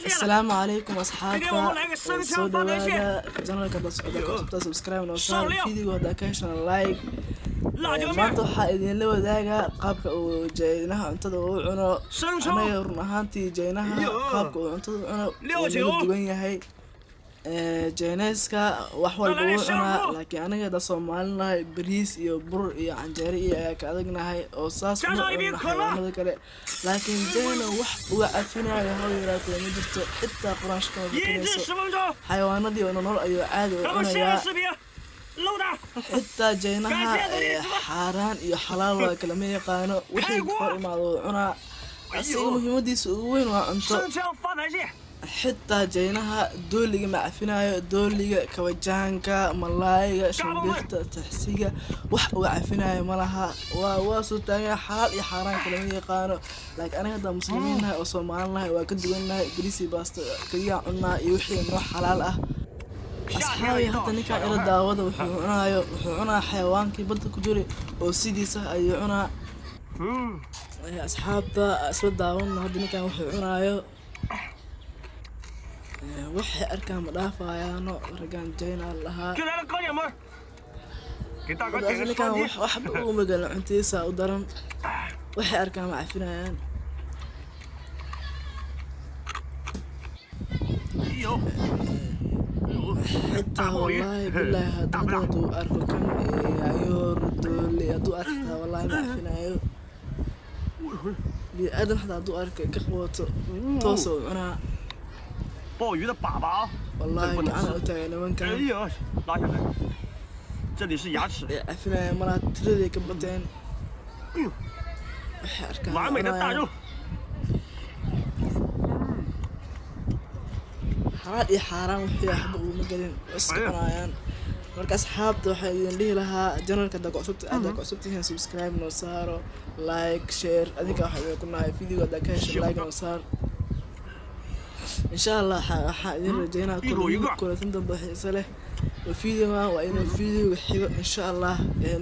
Asalaamu calaykum asxaabta, soo dhawaada channelka. La socda cusubta, subscribe noo saar, video haddaa ka heshana like. Maanta waxaa idinla wadaagaa qaabka uu Jaynaha cuntada uu cuno. Anaga run ahaantii Jaynaha qaabka uu cuntada u cuno wuu naga duwan yahay. Jayneeska wax walba wuu cunaa, laakiin anaga hadda Soomaalinahay bariis iyo bur iyo canjeero iyo ayaa ka adagnahay oo saas uma cunno xayawaanada kale. Laakiin Jayna wax uga cafinayo haba yaraatee ma jirto, xitaa quraansho kama fakinayso. Xayawaanadii oo nolol ayuu caadi u cunayaa. Xitaa Jaynaha xaaraan iyo xalaal waa kalama yaqaano, wixii hor imaado wuu cunaa. Asiga muhiimadiisa ugu weyn waa cunto. Xitaa Jaynaha dooliga ma cafinayo, dooliga, kabajaanka, malaayga, shimbirta, taxsiga, wax uu cafinayo malaha. Waa soo taagan, xalaal iyo xaaraan kalama yaqaano. Laakiin anaga haddaa muslimiin nahay oo Soomaali nahay waa ka duwannahay, bariis iyo baasto kaliya cunnaa iyo wixii noo xalaal ah. Asxaabi, hadda ninkan ila daawada wuxuu cunaayo. Wuxuu cunaa xayawaankii badda ku jiray oo sidiisa ayuu cunaa. Asxaabta, isla daawana hadda ninkan wuxuu cunaayo. Waxay arkaan ma dhaafayaano raggaan Jayna lahaa. Ninkan waxba uma gelin, cuntiisa u daran, waxay arkaan ma cafinayaan. Xitaa wallaahi bilaahi hadda hadduu arko kan yaanyoor, dooli hadduu arko xitaa, wallaahi ma cafinayo. Bini aadan xataa hadduu arko ka qabato, toosa u cunaa. 鲍鱼的粑粑啊， Wallaahi gacan u taagay nimankan. 哎呀，拉下来，这里是牙齿。 Ay cafinayaan malaha, tiraday ka bateen. Waxay arkaan 完美的大肉。 Xalaal iyo xaaraan wixii waxba uuma gelin, waa iska cunayaan. Marka asxaabta, waxaa idin dhihi lahaa channelka haddaa ku cusub tihiin, subscribe noo saaro, like, share. Adinka waxaa idin ku nahay, video haddaa ka hesho like noo saar. Insha Allah waxaa idin rajeynaa kulantin dambe xiise leh oo videoga waa inuu videoga xigo insha Allah.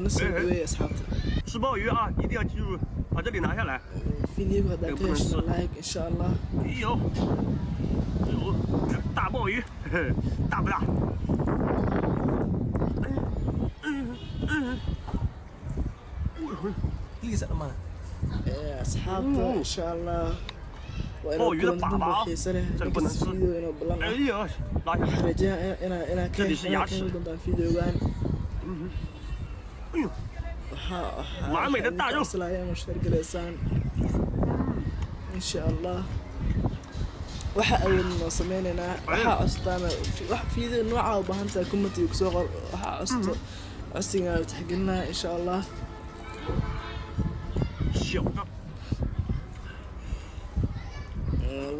Na soo dhaweeya asxaabta. 吃鲍鱼啊，一定要记住把这里拿下来。 Videoga haddaa ka hesho like insha Allah. 哎呦，哎呦，大鲍鱼，大不大？ Asxaabta, insha Allah waa inuu 鲍鱼的 kulantin 粑 dambe 粑啊 xiise leh. 这里不能吃。 Video inuu ballan 哎 ah. 呀，拉下来。 Rajaa inaa ka 这里是牙齿 heli doontaan videogan. 哎呦， Waxaa 完美的大肉。 codsanaya inuu share galeysaan insha Allah. Waxa awoodna noo sameyneynaa, waxaa costaana wax video nooca u baahan tahay, commentiga kusoo qor. Waxaa costo codsiga tixgelinaya insha Allah. 小的，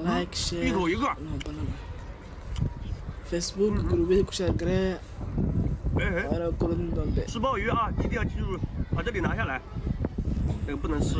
Like, share 一口一个。 Noo balan ah. Facebook gurubyada ku share gareeya. 哎哎， Waa inoo kulan dambe. 吃鲍鱼啊，一定要记住把这里拿下来，这个不能吃。